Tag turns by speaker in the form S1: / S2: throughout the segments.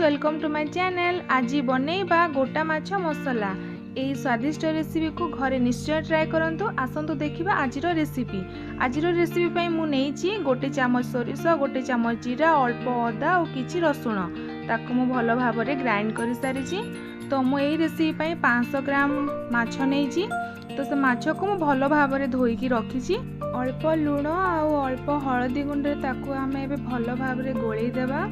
S1: Welcome to my channel. ଆଜି ବନେଇବା ଗୋଟା ମାଛ ମସଲା। ଏହି ସ୍ୱାଦିଷ୍ଟ ରେସିପିକୁ ଘରେ ନିଶ୍ଚୟ ଟ୍ରାଏ କରନ୍ତୁ। ଆସନ୍ତୁ ଦେଖିବା ଆଜିର ରେସିପି। ଆଜିର ରେସିପି ପାଇଁ ମୁଁ ନେଇଛି 1 ଚାମଚ ସୋରିଷ, 1 ଚାମଚ ଜିରା, ଅଳ୍ପ ଅଦା ଆଉ କିଛି ରସୁଣ। ତାକୁ ମୁଁ ଭଲ ଭାବରେ ଗ୍ରାଇଣ୍ଡ କରିସାରିଛି। ତ ମୁଁ ଏହି ରେସିପି ପାଇଁ 500 ଗ୍ରାମ ମାଛ ନେଇଛି। ତ ସେ ମାଛକୁ ମୁଁ ଭଲ ଭାବରେ ଧୋଇକି ରଖିଛି। ଅଳ୍ପ ଲୁଣ ଆଉ ଅଳ୍ପ ହଳଦୀ ଗୁଣ୍ଡରେ ତାକୁ ଆମେ ଏବେ ଭଲ ଭାବରେ ଗୋଳେଇ ଦେବା,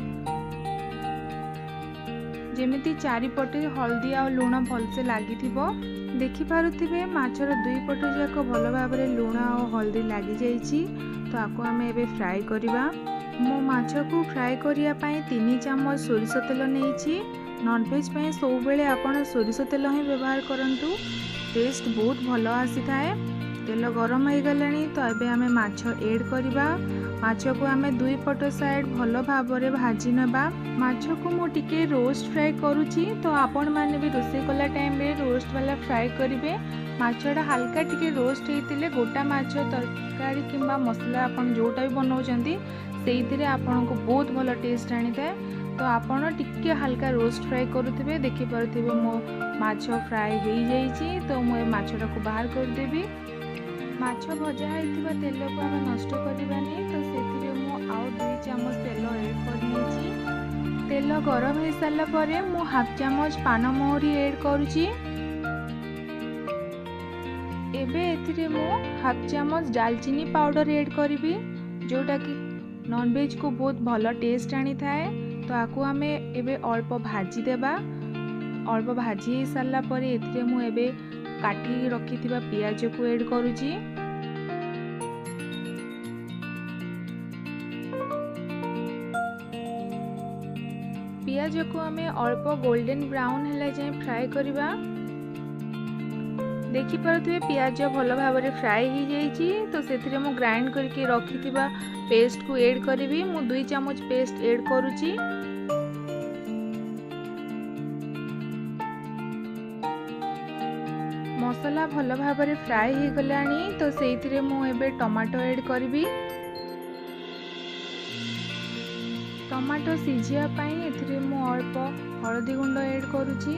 S1: ଯେମିତି ଚାରିପଟେ ହଳଦୀ ଆଉ ଲୁଣ ଭଲସେ ଲାଗିଥିବ। ଦେଖିପାରୁଥିବେ ମାଛର ଦୁଇ ପଟ ଯାକ ଭଲ ଭାବରେ ଲୁଣ ଆଉ ହଳଦୀ ଲାଗିଯାଇଛି। ତ ଆକୁ ଆମେ ଏବେ ଫ୍ରାଏ କରିବା। ମୁଁ ମାଛକୁ ଫ୍ରାଏ କରିବା ପାଇଁ 3 ଚାମଚ ସୋରିଷ ତେଲ ନେଇଛି। ନନଭେଜ୍ ପାଇଁ ସବୁବେଳେ ଆପଣ ସୋରିଷ ତେଲ ହିଁ ବ୍ୟବହାର କରନ୍ତୁ, ଟେଷ୍ଟ ବହୁତ ଭଲ ଆସିଥାଏ। ତେଲ ଗରମ ହେଇଗଲାଣି, ତ ଏବେ ଆମେ ମାଛ ଏଡ଼୍ କରିବା। ମାଛକୁ ଆମେ ଦୁଇ ପଟ ସାଇଡ଼୍ ଭଲ ଭାବରେ ଭାଜି ନେବା। ମାଛକୁ ମୁଁ ଟିକେ ରୋଷ୍ଟ ଫ୍ରାଏ କରୁଛି, ତ ଆପଣମାନେ ବି ରୋଷେଇ କଲା ଟାଇମ୍ରେ ରୋଷ୍ଟ ବାଲା ଫ୍ରାଏ କରିବେ। ମାଛଟା ହାଲକା ଟିକେ ରୋଷ୍ଟ ହେଇଥିଲେ ଗୋଟା ମାଛ ତରକାରୀ କିମ୍ବା ମସଲା ଆପଣ ଯେଉଁଟା ବି ବନାଉଛନ୍ତି, ସେଇଥିରେ ଆପଣଙ୍କୁ ବହୁତ ଭଲ ଟେଷ୍ଟ ଆଣିଥାଏ। ତ ଆପଣ ଟିକେ ହାଲକା ରୋଷ୍ଟ ଫ୍ରାଏ କରୁଥିବେ। ଦେଖିପାରୁଥିବେ ମୋ ମାଛ ଫ୍ରାଏ ହେଇଯାଇଛି, ତ ମୁଁ ଏ ମାଛଟାକୁ ବାହାର କରିଦେବି। ମାଛ ଭଜା ହେଇଥିବା ତେଲକୁ ଆମେ ନଷ୍ଟ କରିବାନି, ତ ସେଥିରେ ମୁଁ ଆଉ 2 ଚାମଚ ତେଲ ଏଡ଼୍ କରିନେଇଛି। ତେଲ ଗରମ ହେଇସାରିଲା ପରେ ମୁଁ ହାଫ୍ ଚାମଚ ପାନମହୁରି ଏଡ଼୍ କରୁଛି। ଏବେ ଏଥିରେ ମୁଁ ହାଫ୍ ଚାମଚ ଡାଲଚିନି ପାଉଡ଼ର ଏଡ଼୍ କରିବି, ଯେଉଁଟାକି ନନଭେଜ୍କୁ ବହୁତ ଭଲ ଟେଷ୍ଟ ଆଣିଥାଏ। ତ ଆକୁ ଆମେ ଏବେ ଅଳ୍ପ ଭାଜିଦେବା। ଅଳ୍ପ ଭାଜି ହେଇସାରିଲା ପରେ ଏଥିରେ ମୁଁ ଏବେ କାଟିକି ରଖିଥିବା ପିଆଜକୁ ଏଡ଼୍ କରୁଛି। ପିଆଜକୁ ଆମେ ଅଳ୍ପ ଗୋଲ୍ଡେନ୍ ବ୍ରାଉନ୍ ହେଲା ଯାଏଁ ଫ୍ରାଏ କରିବା। ଦେଖିପାରୁଥିବେ ପିଆଜ ଭଲ ଭାବରେ ଫ୍ରାଏ ହେଇଯାଇଛି। ତ ସେଥିରେ ମୁଁ ଗ୍ରାଇଣ୍ଡ କରିକି ରଖିଥିବା ପେଷ୍ଟକୁ ଏଡ଼୍ କରିବି। ମୁଁ 2 ଚାମଚ ପେଷ୍ଟ ଏଡ଼୍ କରୁଛି। ମସଲା ଭଲ ଭାବରେ ଫ୍ରାଏ ହେଇଗଲାଣି, ତ ସେଇଥିରେ ମୁଁ ଏବେ ଟମାଟୋ ଏଡ଼୍ କରିବି। ଟମାଟୋ ସିଝିବା ପାଇଁ ଏଥିରେ ମୁଁ ଅଳ୍ପ ହଳଦୀ ଗୁଣ୍ଡ ଏଡ଼୍ କରୁଛି।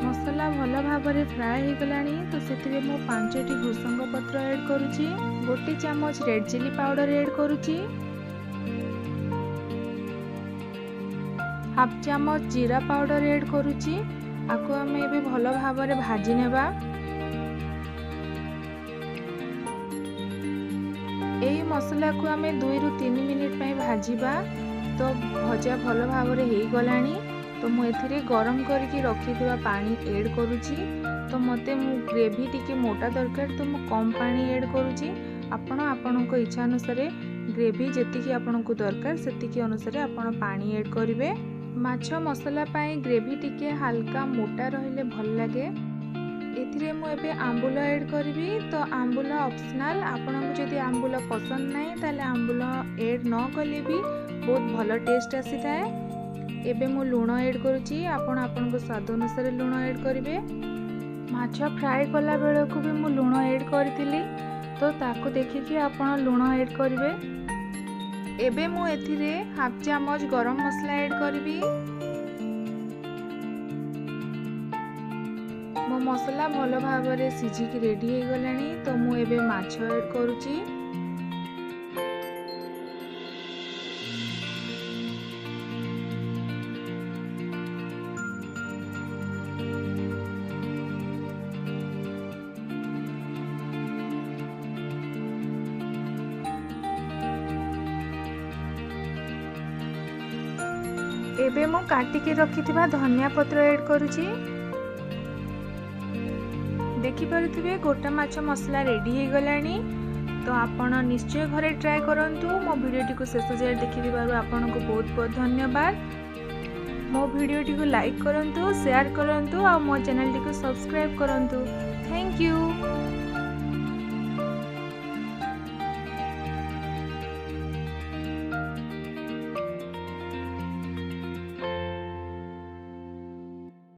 S1: ମସଲା ଭଲ ଭାବରେ ଫ୍ରାଏ ହେଇଗଲାଣି, ତ ସେଥିରେ ମୁଁ 5ଟି ଭୃସଙ୍ଗ ପତ୍ର ଏଡ଼୍ କରୁଛି, 1 ଚାମଚ ରେଡ଼୍ ଚିଲି ପାଉଡ଼ର ଏଡ଼୍ କରୁଛି, ହାଫ୍ ଚାମଚ ଜିରା ପାଉଡ଼ର ଏଡ଼୍ କରୁଛି। ଆକୁ ଆମେ ଏବେ ଭଲ ଭାବରେ ଭାଜି ନେବା। ଏହି ମସଲାକୁ ଆମେ 2ରୁ 3 ମିନିଟ୍ ପାଇଁ ଭାଜିବା। ତ ଭଜା ଭଲ ଭାବରେ ହେଇଗଲାଣି, ତ ମୁଁ ଏଥିରେ ଗରମ କରିକି ରଖିଥିବା ପାଣି ଏଡ଼୍ କରୁଛି। ତ ମୋତେ ମୁଁ ଗ୍ରେଭି ଟିକେ ମୋଟା ଦରକାର, ତ ମୁଁ କମ୍ ପାଣି ଏଡ଼୍ କରୁଛି। ଆପଣ ଆପଣଙ୍କ ଇଚ୍ଛା ଅନୁସାରେ ଗ୍ରେଭି ଯେତିକି ଆପଣଙ୍କୁ ଦରକାର ସେତିକି ଅନୁସାରେ ଆପଣ ପାଣି ଏଡ଼୍ କରିବେ। ମାଛ ମସଲା ପାଇଁ ଗ୍ରେଭି ଟିକେ ହାଲକା ମୋଟା ରହିଲେ ଭଲ ଲାଗେ। ଏଥିରେ ମୁଁ ଏବେ ଆମ୍ବୁଲ ଏଡ଼୍ କରିବି। ତ ଆମ୍ବୁଲ ଅପସନାଲ୍, ଆପଣଙ୍କୁ ଯଦି ଆମ୍ବୁଲ ପସନ୍ଦ ନାହିଁ ତାହେଲେ ଆମ୍ବୁଲ ଏଡ଼୍ ନ କଲେ ବି ବହୁତ ଭଲ ଟେଷ୍ଟ ଆସିଥାଏ। ଏବେ ମୁଁ ଲୁଣ ଏଡ଼୍ କରୁଛି, ଆପଣ ଆପଣଙ୍କ ସ୍ୱାଦ ଅନୁସାରେ ଲୁଣ ଏଡ଼୍ କରିବେ। ମାଛ ଫ୍ରାଏ କଲା ବେଳକୁ ବି ମୁଁ ଲୁଣ ଏଡ଼୍ କରିଥିଲି, ତ ତାକୁ ଦେଖିକି ଆପଣ ଲୁଣ ଏଡ଼୍ କରିବେ। ଏବେ ମୁଁ ଏଥିରେ ହାଫ୍ ଚାମଚ ଗରମ ମସଲା ଏଡ଼୍ କରିବି। ମୋ ମସଲା ଭଲ ଭାବରେ ସିଝିକି ରେଡ଼ି ହେଇଗଲାଣି, ତ ମୁଁ ଏବେ ମାଛ ଏଡ଼୍ କରୁଛି। ଏବେ ମୁଁ କାଟିକି ରଖିଥିବା ଧନିଆ ପତ୍ର ଏଡ଼୍ କରୁଛି। ଦେଖିପାରୁଥିବେ ଗୋଟା ମାଛ ମସଲା ରେଡ଼ି ହେଇଗଲାଣି। ତ ଆପଣ ନିଶ୍ଚୟ ଘରେ ଟ୍ରାଏ କରନ୍ତୁ। ମୋ ଭିଡ଼ିଓଟିକୁ ଶେଷ ଯାଏ ଦେଖିଥିବାରୁ ଆପଣଙ୍କୁ ବହୁତ ବହୁତ ଧନ୍ୟବାଦ। ମୋ ଭିଡ଼ିଓଟିକୁ ଲାଇକ୍ କରନ୍ତୁ, ସେୟାର କରନ୍ତୁ ଆଉ ମୋ ଚ୍ୟାନେଲଟିକୁ ସବସ୍କ୍ରାଇବ୍ କରନ୍ତୁ। Thank you.